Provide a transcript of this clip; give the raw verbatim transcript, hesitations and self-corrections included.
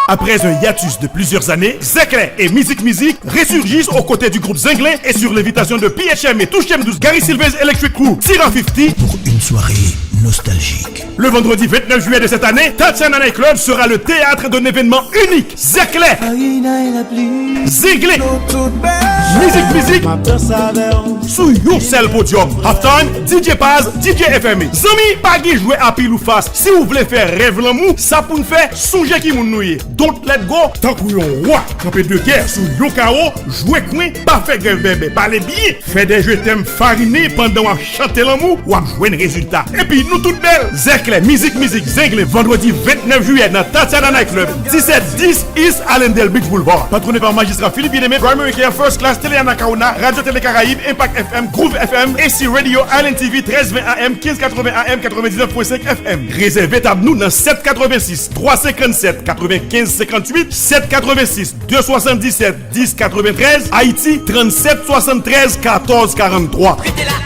Après un hiatus de plusieurs années, Zèklè et Mizik Mizik ressurgissent aux côtés du groupe Zenglen et sur l'invitation de P H M et Touchem Douce, Gary Silvez Electric Crew, Tira fifty pour une soirée nostalgique. Le vendredi vingt-neuf juillet de cette année, Tatiana Night Club sera le théâtre d'un événement unique. Zèklè, Zenglen, Mizik Mizik sou yon sèl podium. Halftime, D J Paz, D J F M E. Zanmi, pa gen jwè a pil ou fas. Si w vle fè rèv lanmou, sa pou n fè, sonje ki moun nou ye. Don't let go, tankou yon wa. Kanpe de kè sou yon kawo, jwe kwen, pa fè grèv bèbè, pale byen. Fè de je t'aime farine pandan w ap chante lanmou, w ap jwenn rezilta. Epi nou tout bèl. Zèklè, Mizik Mizik, Zenglen, vandredi vingt-neuf juillet nan Tatiana Night Club, dix-sept dix East Allendale Beach Boulevard. Patwone pa majistra Philippe Bien-Aimé, Primary Care, First Class, Teleana Kaona, Radio Télé Caraïbes, Impact F M, Groove F M, A C Radio, Island T V, treize vingt A M, quinze quatre-vingts A M, quatre-vingt-dix-neuf point cinq F M. Rezève tab nou nan sept quatre-vingt-six, trois cinquante-sept, quatre-vingt-quinze cinquante-huit, sept quatre-vingt-six, deux soixante-dix-sept, dix quatre-vingt-treize, Ayiti, trannset swasann trèz katòz karannntwa. Rete la,